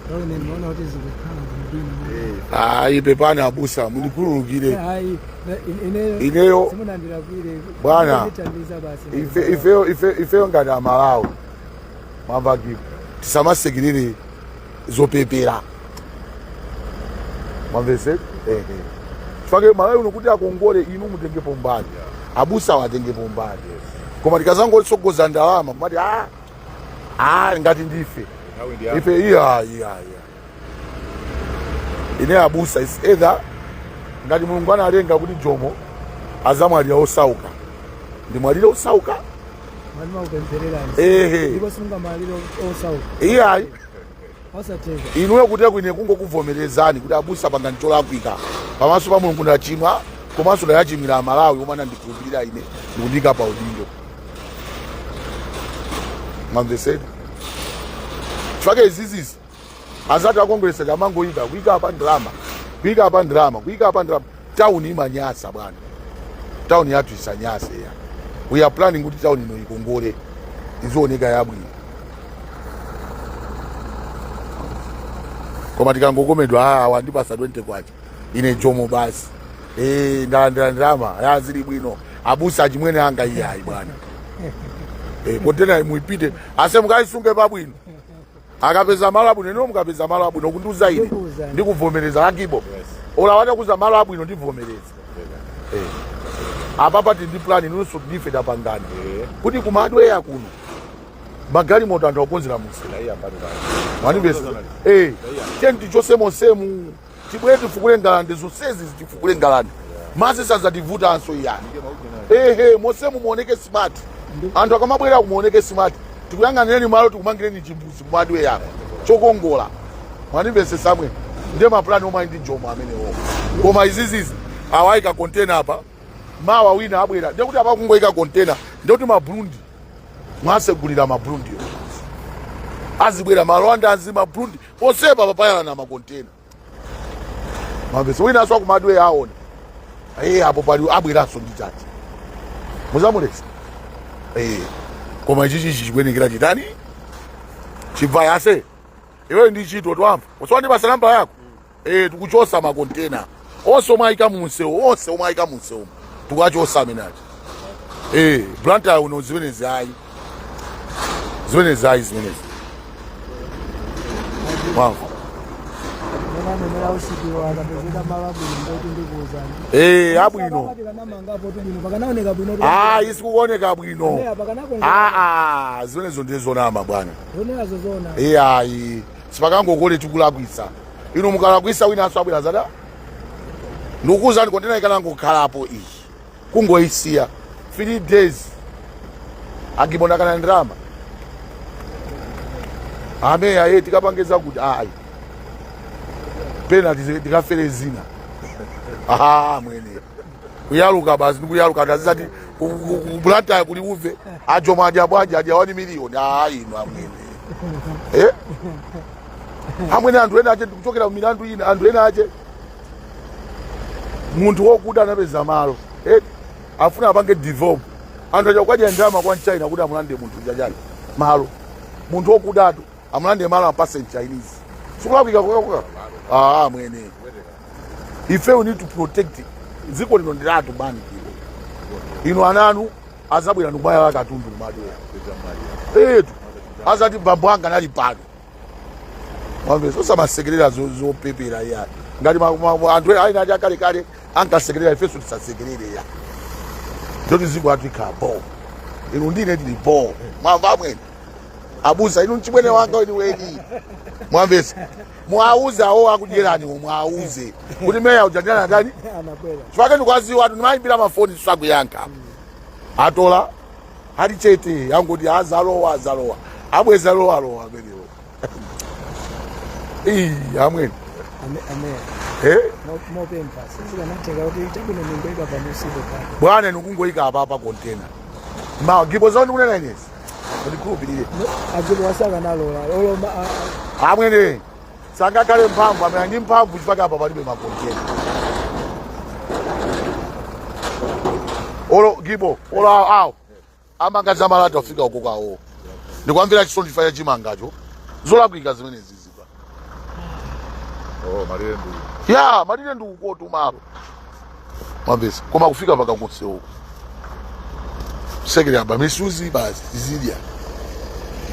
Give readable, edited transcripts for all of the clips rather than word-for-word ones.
Ine ndimaona kuti zikukhala bwino. Ayi, pepani abusa, mundikhululukire. Ayi, ineyo Ineyo simunandilakwire. Bwana, ndithandiza basi. Ifeyo ngati Amalawi, mwamva Gibo, tisamasekerere zopepera, mwamvese? Ehe, chifukwa Malawi uno kuti akongole, inu mutengepo mbali, abusa watengepo mbali. Koma tikazangotsogoza ndalama kumati ah, ah, ngati ndife Nthawi ndi yanu. Ife iya iya iya, ine abusa is either ngati Mulungu analenga kuti Jomo azamwalira osauka, ndimwalire osauka. Malima kupemphererani. Ehe. Ndipo simungamalire osauka. Iyayi. Osatheka. Inuyo kuti kwine kungokuvomerezani kuti abusa pangani cholakwika pamaso pa Mulungu, ndachimwa, komanso ndayachimwira Amalawi omwe anandikhulupirira ine ndikundika pa udindo, mwamvesera? Chifukwa izizizi azati akongolesa chamangoyika kuyika apa ndalama, kuyika apa ndalama, kuyika apa ndalama, tawuni imanyasa bwana. Tawuni yathu isanyase ya. We are planning kuti tawuni ino ikongole, izioneka yabwino. Koma tikangokomedwa, ah, wandipasa 20 kwacha ine Jomo basi, eh, ndalandira ndalama ya zili bwino, abusa achimwene anga. Iyayi bwana, eh, kontena muipite ase mukaisunge pabwino. Akapeza malo abwino, ino mukapeza malo abwino kundiuza ine. Ndikuwuzani. Ndikuvomereza akibo ola watakuza malo abwino, ndivomereza, eh. Apapa tili ndi plan, inunso ndife tapangana kuti kumadweya kuno magalimoto anthu akukonzera munsewu, mwanimvesa? Eh, tiyeni tichose monsemu, tibwere tifukule ngalande zonsezi, tifukule ngalande, madzi sazativutanso iyani. Ehe, monsemu muoneke smart, anthu akamabwera kumuoneke smart. Tikuyang'anireni malo, tikumangireni chimbuzi kumadwe yako chokongola, mwanimvese samwe? Ndiye mapulani omwe ali ndi Jomo amenewo. Koma izizizi awayika container apa, mawa wina abwera, ndiye kuti apa kungoyika container, ndiye kuti Maburundi mwasegulira, Maburundiyo azibwera, Marwanda azi Maburundi posepa papayala na makontena, mwamvesa? Winanso akumadwe aona, eh, apo pali abweranso ndi chachi muzamulesa, eh. Koma ichichi chikuyenekera chitani chibvaya ase iweyo ndi chito twamva usawandipasa namba yako, eh. Tikuchosa makontena onse omwe ayika munsewu, onse omwe ayika munsewu tikuwachosa amene achi, eh. Blantyre uno zimenezi ayi, zimenezi ayi, zimenezi, mwamva? Mukanenera usiku akapezeka malo abwino ndoti ndikuwuzani. Eh, abwino. Tikanamangapo bwino pakanaoneka bwino. Ayi, sikuoneka bwino. Ameya pakanakongola. Ah, ah, zimenezo ndiye zonama bwana. Zonenazo zona. Iyayi, sipakangokole tikulakwisa, inu mukalakwisa winanso abwera zada. Ndikukuwuzani, kontena ikanangokhalapo iyi, kungoyisiya 3 days, agibona kana ndalama ameya ye tikapange kuti ayi pena tikafere zina. Aha, mwene kuyaluka basi, ndikuyaluka ndazizati kuBlantyre kuli uve ajomo adya bwanji, adya 1 miliyoni. Ah, inu amwene, eh? Amwene, anthu ena ache ndikuchokera milandu ina, anthu ena ache munthu wokuda anapeza malo, eh? Afuna apange develop, anthu acha kukadya ndalama kwa Mchina kuti amulande munthu chachani malo. Munthu wokudatu amulande malo, ampase Mchinese, sikulakwika kukakuka. Ah, mwene, ife we need to protect dziko lino, ndilatu bani kilo ino. Ananu azabwera ndikubayala katundu kumadera etu, azati bambo anga nali pano, mwamvesa? Osamasekerera zopepera ya ngati anthu ena aina ati akalekale ankasekerera, ifenso tisasekerere ya ndoti dziko athu ikhala bo. Inu ndine tili bo, mwamva amwene? Abusa, inu mchimwene wanga weniweni, mwamvesa? Mwauze awo akudyerani, mwauze kuti meya uja ndani ndani anabwera. Chifukwa ndikwaziwa atu, ndimayimbira mafoni sakuyankha, atola ali chete, angoti azalowa, azalowa, abweza lowa lowa amenewo. Ii, amwene. Ameya. Eh? Mopempha, sizikanatheka kuti chabwino ningoyika pamusipo pake? Bwana, nikungoyika apapa kontena mawa gibo zawo, ndikunena inezi, ndikhulupirire. Adzipo wasakanalola oloma. Amwene sangakhale mphamvu, amene ndi mphamvu chifukwa apa palibe makontena olo gibo olo awo amanga zamalata kufika uko kwawo. Ndikwamvera chisoni chifukwa cha chimangacho, zolakwika zimenezi ziba. Oh, malire ndi. Ya, malire ndi ukotu malo. Mwamvesa? Koma kufika paka kunsewuko sekere aba misuzi basi zidya.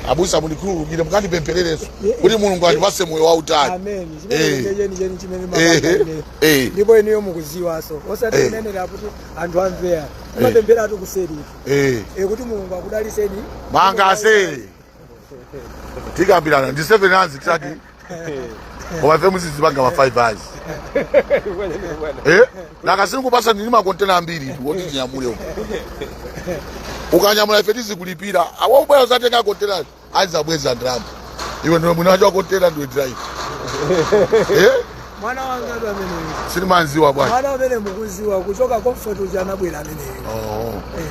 Abusa, mundikhululukire, mukandipemphererenso kuti Mulungu andipase moyo wautali. Amen. Eh. Chimene cheni chimene Eh, mapanga. eh. Ndipo inuyo mukuziwaso, osati kunenera kuti anthu amveya. Mapempheratu kuseri kuti Mulungu akudaliseni. Mangase tikambirana ndi 7 hours truck, koma ife muzizipanga ma 5 hours. Nakasingupasa ndili makontena ambiri woti tinyamule uko. Ukanyamula ife tizikulipira. Awa ubwera uzatenga kontena, azabweza ndalama. Iwe ndiwe mwini wacho wa kontena, ndiwe driver. Mwana wanga atu ameneyo. Silimanziwa bwana. Mwana amene mukuziwa kuchoka Comfort uja, anabwera ameneyo.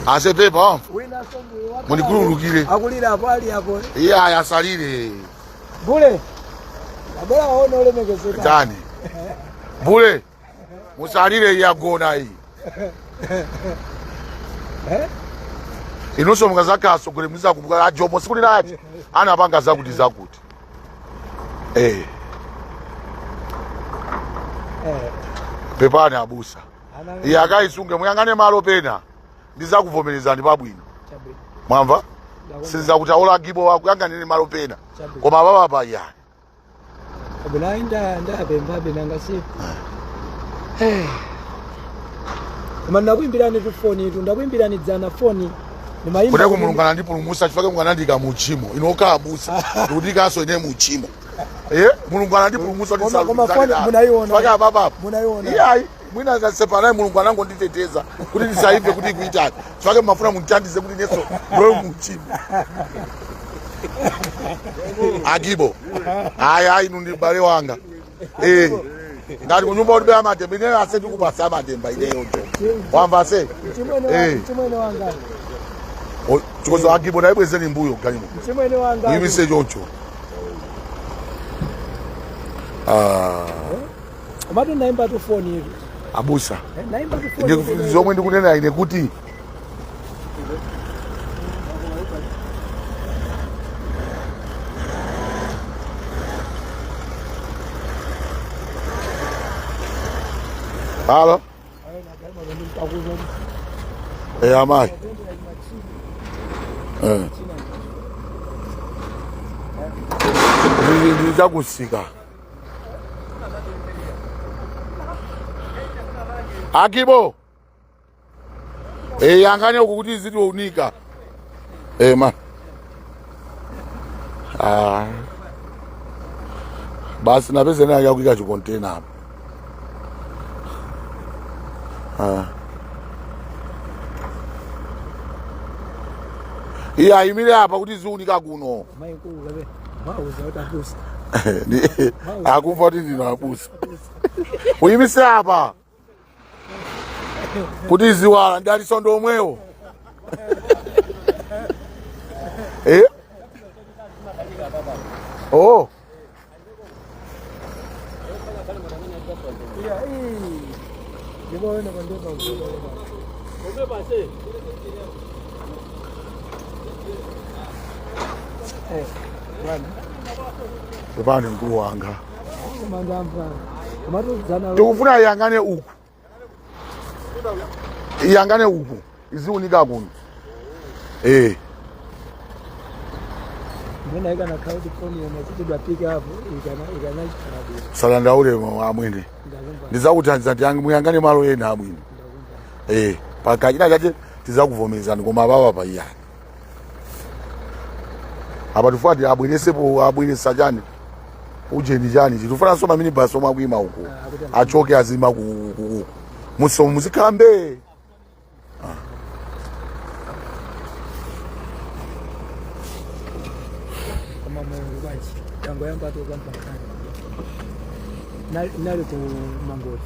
Oh. Asepepa wamva. Wina sombuyo. Mundikhululukire. Akulira apo, ali apo. Iye ayasalire. Bule abwera, waone olemekezeka. Tani bule, musalire, iyagona iyi. Eh? Inunso mukazakhala asogole muzakumbuka ajomo siku linati anapanga zakuti zakuti. Pepani abusa. Iye akayisunge, muyang'ane malo pena, ndizakuvomerezani pabwino. Chabwino. Mwamva? Sizakuti aola gibo wakuyang'anire malo pena. Chabwino. Koma papa yani. Chabwino, ayi, ndapemphabe nanga si. Koma ndakuimbirani tu foni tu, ndakuimbirani dzana foni. Ndimayimba. Kuteko Mulungu anandipulumutsa chifukwa Mulungu anandika mu tchimo. Ino okhala abusa ndikutikanso ine mu tchimo. Mulungu anandipulumutsa kuti Koma foni munaiona. Chifukwa apapa. Munaiona. Iyayi, mwina zasepanayi, Mulungu anangonditeteza kuti ndisaive kuti ikuitani, chifukwa mafuna mundithandize kuti inenso ndilowe mu tchimo. Agibo, ayi ayi, inu ndi m'bale wanga. Ngati kunyumba kuti amatemba, ineyo ase ndikupasa amatemba ineyo njo wamva ase. Chimwene chimwene wanga. Chikozo agibo, naibwezeni mbuyo galimo. Chimwene wanga. Muyimise choncho. Ah, Komatu ndaimba tu foni itu. Abusa. Ndaimba tu foni. Zomwe ndikunena ine kuti halo. Amayi. Ndichakusika akibo. Yangane uku kuti zitiunika. Ma. Ah. Basi napeza naye yakuika chikontena apa. Ah. Iye ayimire apa kuti ziunika kuno. Maikulu kabe. Mauza kuti abusa. Akumva kuti ndinabusa. Uyimise apa kuti ziwala, ndalisondo omwewo. Oh. Yeah, ndipo wena kondepa. Bwana. Pepani mkulu wanga. Koma ndamva. Komatu dzana. Tikufuna iyangane uku, iyangane uku, iziunika kuno. Mwina ikanakhala kuti foni yomwe chitidwa pick up ikana ikana bwino. Salandaule amwene. Ndakumva. Ndizakuthandiza muyangane malo ena abwino. Ndakumva. Pakachina chache tizakuvomerezani, koma apapa paiyani apa tifuna abweresepo, abweresa chani, ujeni chani, chitifunanso maminibasi omwe akuima uku achoke, azima kuku musomo muzikhala mbee. Koma Mulungu bwanji, tangoyamba tokampakani nali ku Mangochi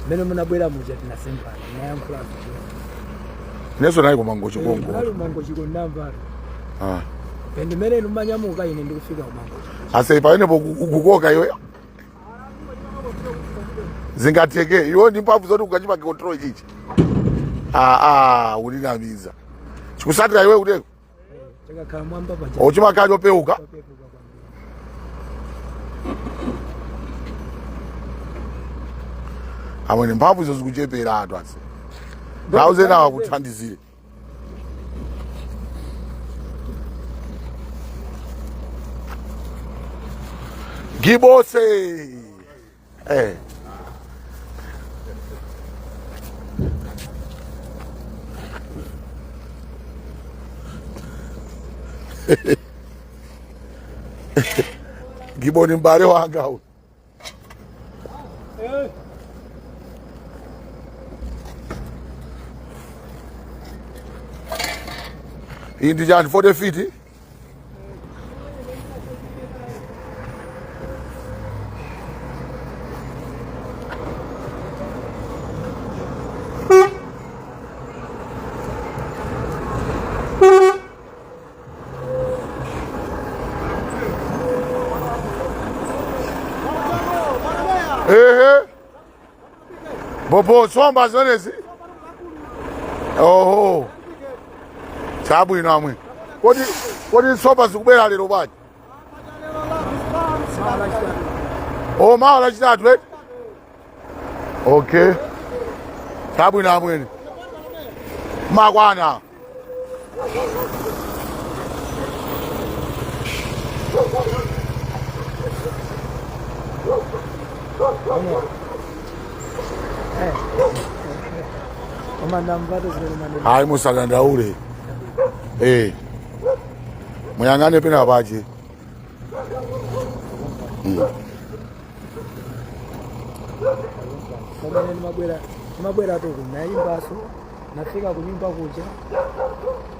mmene munabwera muja, tinasembana nayankhula. Inenso nali kumangochi konko. Nali ku Mangochi kundamvatu. Ah. And mmene inu manyamuka, ine ndikufika ku Mangochi. Ase pamenepo kukoka iwe zingatheke, iwe ndi mphamvu zoti ukachima control ichichi. Ah, ah, ulinamiza chikusatira iwe kuteko. Chakakhala mwamba paja. Ochimakhala chopeuka. Chopepuka kwambiri. Amwene, mphamvu izo zikuchepera anthu ase. Nauze nawo akuthandizire. Gibose. Eh. Gibo ni mbale wanga huyu. Iyi ndi chani, 40 feet? Ehe. Bobo somba zimenezi. Oho. Chabwino amwe. Kodi nsomba zikubwera lero bwanji? Oh, mawa lachitatu eh? Okay. Chabwino amwene. Makwana. Koma ndamvatu zimene manena. Hayi, musadandaule. Eh. Muyang'ane pena pache. Pamene ndimabwera tu nayimbaso, nafika kunyumba kuja,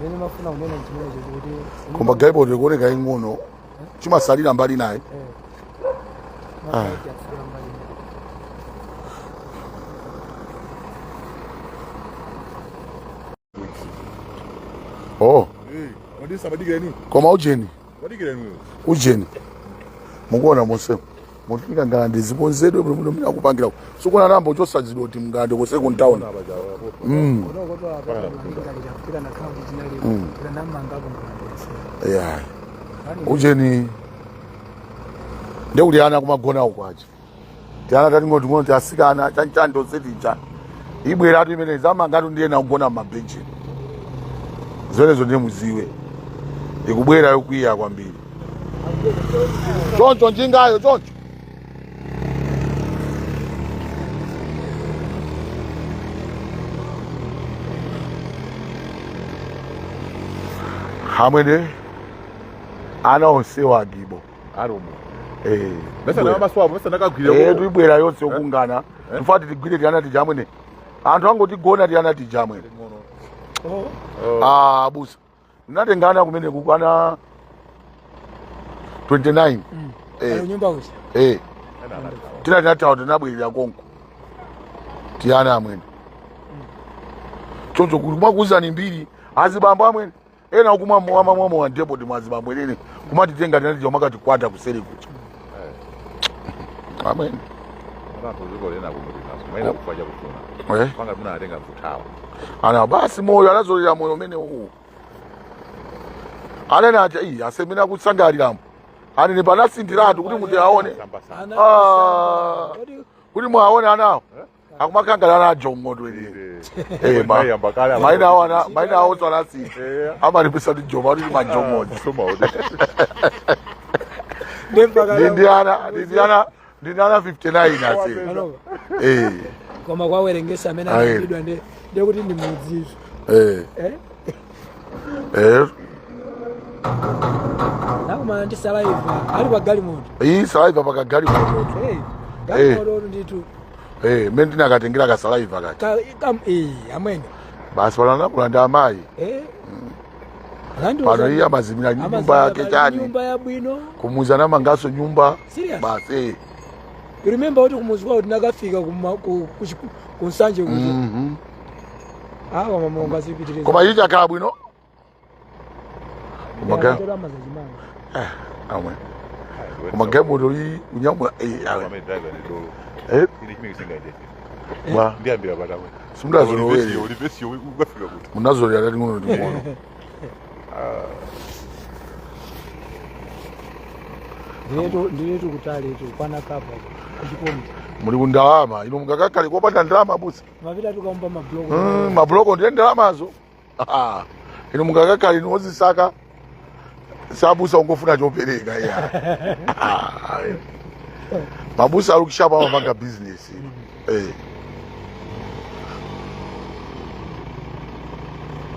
mene mafuna kunena chimenecho kuti Koma galimoto ikuoneka ing'ono. Chimasalira mbali naye. Mafaiki atsala mbali naye. Oh, Madisa madikireni. Koma ujeni. Madikireni. Ujeni. Mukuona monse. Mufunika ngalande zikonzedwe bwino bwino mina kupangira. Sikuona nambo chosadzidwa kuti ngalande ku second town. Kunokotola apa malingalira kufika nakhala kuti chinali tikanamangapo ngalande. Yeah. Ujeni. Ndekuti ana kumagona uko aja. Tiana tatingoti ngono tiasikana chanchani tonse tija. Ibweratu imene zamangatu ndiye nakugona m'mabenchi. Zimenezo ndiye muziwe. Ikubwera yokwiya kwambiri. Choncho njingayo choncho. Hamwene ana onsewa agibo. Arumu. Eh. Besa na maswabo, besa nakagwira. Eh, tibwera yonse yokungana. Mfati tigwire tiana tija amwene. Anthu angotigona tiana tija amwene. Ah, busa. Natengana kumene kukwana 29. Eh. Ali nyumba kuja. Eh. Tina tinatawa tinabwerera konko. Tiana amwene. Choncho kuli mwakuuzani mbiri azibambo amwene. Ena okumwa mwama mwama wa depot mwazibambo elene. Kumatitenga tinati makati kwata kuseri kucha. Amwene. Abantu ziko lena kumurina. Maina kufaja kufuna. Eh. Panga muna atenga kutawa. Ana basi moyo anazolera moyo umene uwu. Anene ati iyi asemena kusangaliramo. Anene panasinthiratu kuti muti aone. Samba samba. Ah. Kodi Kuti mwaone anawo. Akumakangala ana ajongodwe lero. Eh, Maina kale. maina awo ana maina awo onse anasintha. Eh. Amalipisa ndi joma kuti majongodo. Soma odi. ndempaka Ndi ana 59 ase. Panopa. Eh. Koma kwawerengesa amene Ayi. anapidwa ndiye kuti ndi mudzizo. Eh. Eh? Eh. Nakumana ndi saliva ali pa galimoto. Iyi saliva pakagali moto. Eh, galimoto ndithu. Eh, mene ndinakatengera ka saliva kachi. Amwene. Basi pano anakula ndi amayi. Eh. Pano iye amazimira nyumba yake chani. Nyumba yabwino. Kumuza namangaso nyumba. Serious? Basi eh. You remember kuti kumuzi kwawo tinakafika kunsanje kuti. Ah, koma Mulungu azipitiriza. Koma ichi chakhala bwino. Koma Amazachimanga. Amwe. Koma galimoto iyi unyamula eh awe. Amene driver ndi dolo. Eh, Ine chimene singaite. bwa Ndiyambira patamwe. simudazolowere. Olivesio ukafika kuti. Munazolera tating'ono ting'ono. Ndiletu ndiletu kutali tu kwana kapa kuchipondi. Muli ku ndalama inu, mungakakhale kopanda ndalama, abusa? Mapita tukaumba mabloko. Mabloko ndiye ndalamazo. Ah, inu mungakakhale inu ozisaka sabusa ungofuna chopereka iya. Ah, mabusa ali kushapa, amapanga business, eh.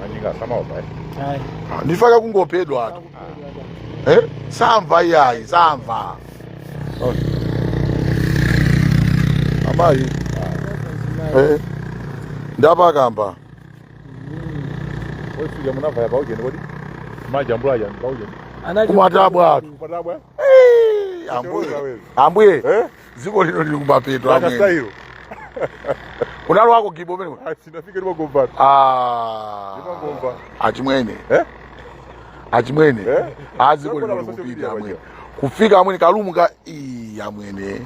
Anyinga samaopa, eh? Ayi. Ndifaka kungopedwa atu, eh, samva iyayi, samva. Oh. Amayi, eh, ndapakamba. Oifika munabva paujeni kodi majambula aja paujeni. Anali Kumatabwa atu. Kumatabwa. Eh, ambuye, ambuye. Eh. Dziko lino lili kumapeto, amwene. Akastailo. Unalo wako gibo mene? Sinafike ndimagomba. Ah. Ndimagomba. Achimwene. Eh. Achimwene. Eh? A, dziko lino Ndakona likupita, pa social amwene. Kufika, amwene, kalumu ka ii, amwene,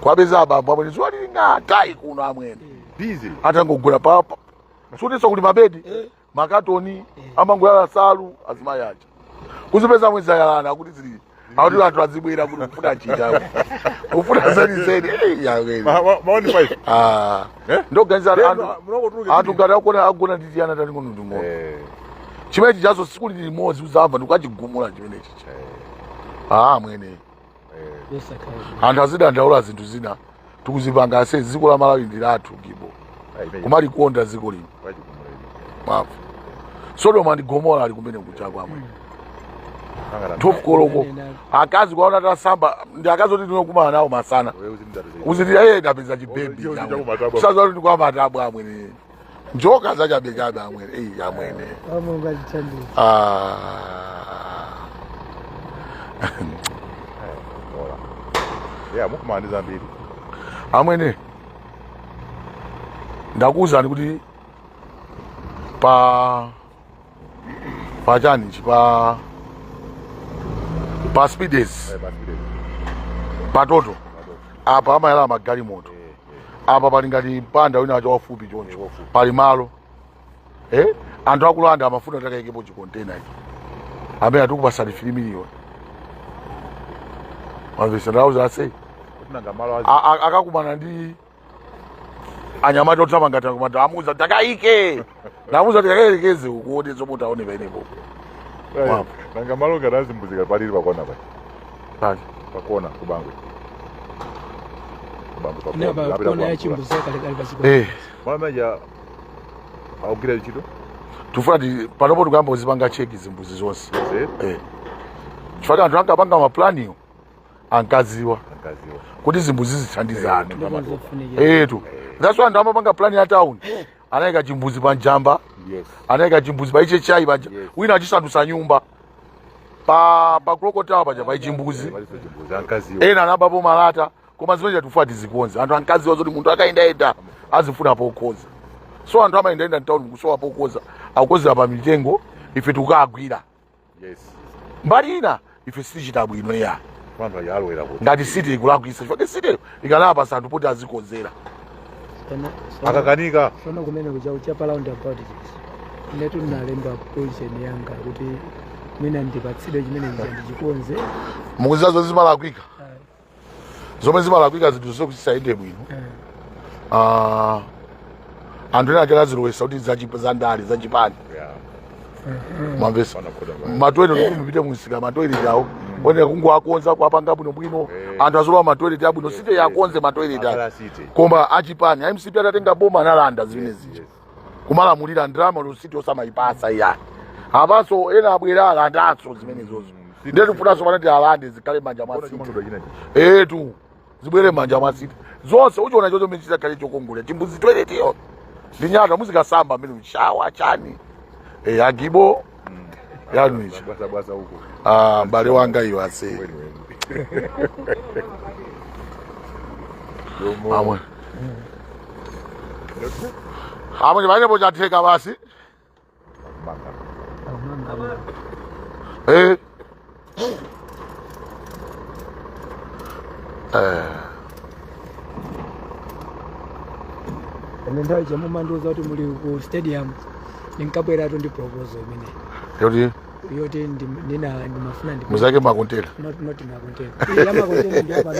kwapeza abambo, amwene, zuwa lili ng'atayi kuno, amwene. Busy. Atangogula papa sutinso kuti mabedi, makatoni, amangulala salu azimayi aja kuzipeza mwezi ayalana akuti zili akuti anthu azibwera kuti kufuna chita kufuna zenizeni. Eh, amwene. Maoni 5. Ah. Eh? Ndoganiza anthu Munongotuluke. anthu ngati akugona, agona ndi tiyana tating'ono ting'ono. Eh. Chimene chichaso siku lili limodzi uzamva ndikukachigumula chimene chicha. Ah, mwene. Yosakhala. Anthu azidandaula zinthu zina tikuzipanga, ase dziko la Malawi ndi lathu, gibo kumalikonda dziko lino. Mwapo Sodoma ndi Gomora ali kumene kuchako, amwe 12 koloko akazi kwaona tasamba ndi akazi oti tinokumana nawo masana uziti, "Eh, ndapeza chibebi." Oh, chakumatabwa. Saza ndi kwa matabwa, amwene, njoka zachabechabe, amwene. Eh, amwene. Mulungu atithandize. Ah. Yeah, mukumana ndi zambiri. Amwene, ndakuwuzani kuti pa pachanichi pa speeds. Eh, basi. Patoto apa amayala magalimoto apa, pali ngati mpanda wina wacha wafupi choncho. Wafupi. Pali malo, eh, anthu akulanda amafuna takaikepo chikontena ichi amene atikupasani 3 million, mamvesa? Ndauza ase Nanga malo azi. Akakumana ndi anyamata othamanga tamanga, amuza takaike, namuza takayerekeze ukuone zomwe utaone penepo. Eh, nanga malo ngati azimbuzika palili pakona pa. Pali. Pakona kubangwe. Kubangwe pakona. Ne pa kona ya chimbuzi kalekale pachiko. Eh. Malo maja akugwira ntchito. Tufuna ti panopo tikuyamba kuzipanga check zimbuzi zonse. Eh. Eh, chifukwa anthu ankapanga maplaniyo ankaziwa Ankaziwa. kuti zimbuzi zithandiza anthu. Ndipo zofunikira. Etu, that's why anthu amapanga plan ya town anayika chimbuzi pa njamba, anayika chimbuzi pa iche chai paja. Wina achisandutsa nyumba pa crocodile paja pa chimbuzi. Paliso chimbuzi ankaziwa. Ena anabapo malata, koma zimene tufuna tizikonze. Anthu ankaziwa zoti munthu akayendayenda azifuna pokhoza, so anthu amayendayenda mtown kusowa pokhoza, akukozera pa mitengo. Ife tikukagwira. Mbali ina ife sitichita bwino ya. Anthu aja alowera kuti. Ngati city ikulakwisa chifukwa city ikanapasa anthu poti azikonzera. Akakanika. Sono kumene kucha kucha pa roundabout chichi inetu ndinalemba position yanga kuti mwina ndipatsidwe chimene chicha ndichikonze. Mukuziwa zomwe zimalakwika, zomwe zimalakwika zinthu zonse kuti zisayende bwino. Ah, anthu ena akera azilowesa kuti zandale zachipani. Mwamvesa? Matoilet, kuti mupite munsika, matoilet awo oneka kungoakonza kuapanga bwinobwino. Anthu azolowa matoilet abwino, city yakonze matoilet ake. Akala city. Koma achipani a MCP atatenga boma analanda zimene zija, kumalamulira ndalama lo city osamayipasa iya. Apanso ena abwera alandanso zimene zozo. Ndiye tifunanso panati alande zikhale manja mwa Kona city. chimangidwa chinechi. Etu, zibwere manja mwa city zonse. Uchiona chocho mene chizakhale chokongola chimbuzi, toilet iyo ndi nyata, muzikasamba mmene mshawa chani. Eh, agibo yanu ichi. Bwasa bwasa huko. Ah, m'bale wanga iyo ase. Weni weni. Yomo. Amwe amwe pamenepo chatheka basi. Manga. Akumanga. Eh. Eh. Ine nthawi chamumandiuza kuti muli ku stadium, ndinkabweratu ndi proposal imeneyi. Yoti Yoti ndimafuna ndi Muzake makontena. Not makontena. Ya makontena ndi apa.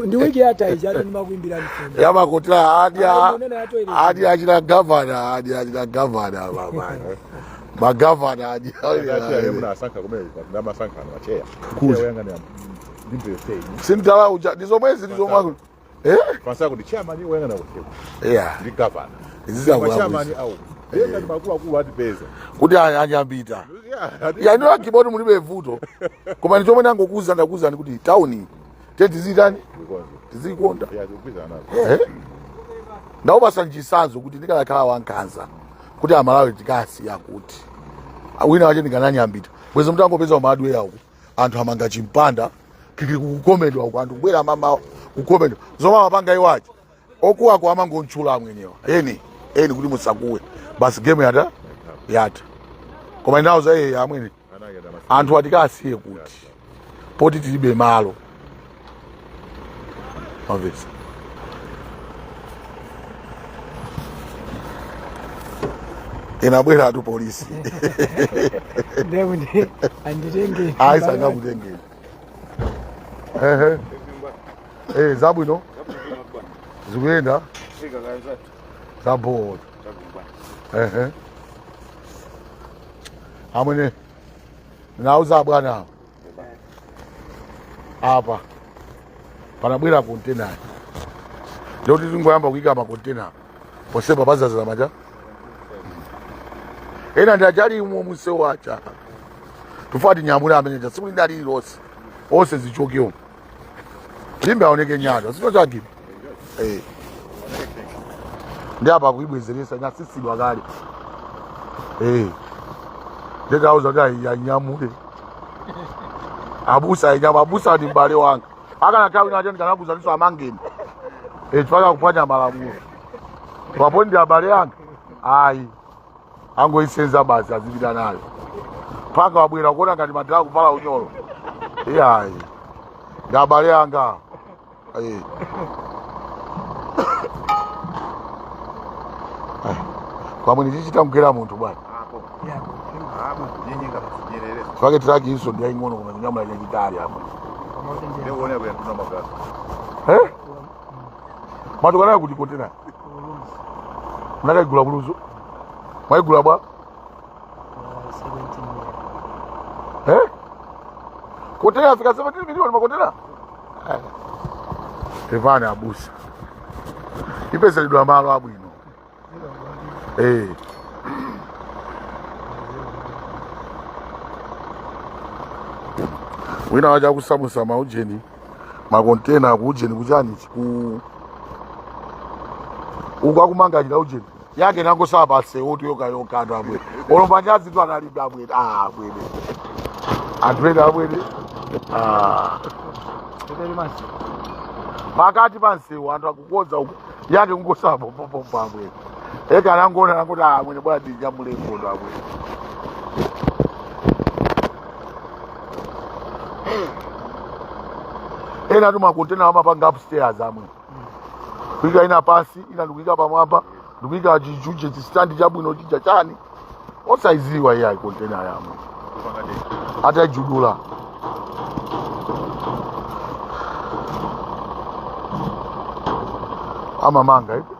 Ndi wiki yatha ija ati ndimakuimbira mfundo. Ya makontena adi Ah, munena ya toilet. Adi achina gavana, adi achina gavana baba. Magavana adi. Achair munasankha kumene ndamasankhana macheya. Kuzi. Woyang'anira Limbe yonseyi. Sindala uja ndizomwezi ndizomwe. Eh? Fansa kuti chairman woyang'anira kutheko Yeah. ndi governor. Zizakula. Machairman awo. Yeye ndi makuluakulu atipeza. Kuti anyambita. Ya ino akibodi mulibe vuto. Koma ndi chomwe nangokuza ndakuza kuti town te tizitani tizikonda. Yeah, tikupizana nazo. Eh? Ndaupasa nchisanzo kuti ndikanakhala wankhanza kuti Amalawi tikasiya kuti wina wache ndikananyambita bwezi mutangopeza umadwera uku anthu amanga chimpanda kiki kukomedwa uku anthu kubwera mama kukomedwa zomwe amapanga iwachi okuwako amangontchula amwenyewa eni eni kuti musakuwe basi game yata yata koma inawo za iye amwene Anagenda masi. Anthu atikasiye kuti poti tilibe malo mamvetsa. Inabwera atu polisi. Ndekuti anditenge. Ayi, sangakutengeni. Ehe, eh, zabwino zikuyenda zabhola. Ehe, amwene, nauza bwana apa panabwera kontena ndikuti tingoyamba kuyika makontena posepa pazaza maja ena ndi achali imwe munsewu acha tufa tinyamule amene tsiku lina lililonse onse zichokewo Limbe aoneke nyata sito chake eh ndi apa kuibwezeresa nyasisidwa kale eh ndikauza kuti anyamule abusa anyama abusa ndi m'bale wanga akanakhala wina acho ndikanakuza ndiso amangeni eh chifukwa kuphwanya malamulo papo ndi abale anga ayi angoisenza basi azipita nayo mpaka wabwera kuona ngati madala kuvala unyolo iyayi ndi abale anga. Eh. Kwamwe ndichichita kugera munthu bwana fake traki iso ndi yaing'ono koma kunyamula chachitali apo. Eh? Mwatukanayo kuti kontena munakaigula kuluzu mwaigula bwa eh? Kontena afika 17 miliyoni makontena pepani abusa ipezeredwa malo abwino eh. Wina wacha kusamusa maujeni makontena kuujeni kuchani ku uku akumanga chita ujeni yake nangosaba pase oti yoka yoka anthu abwere olo manyazi tu analibe abwere ah abwere anthu ena abwere ah pakati pa msewu anthu akukodza uku yake kungosaba popopopo abwere eka anangoona nangoti ah mwene bwana ndinyamule mkondo abwere. Ena tu makontena amapanga upstairs amwe kuika ina pasi ina ndikuika pamwamba ndikuika chichuje chistandi chabwino chija chani osaiziwa iye ayi kontena yamwe ataijudula amamanga ipo.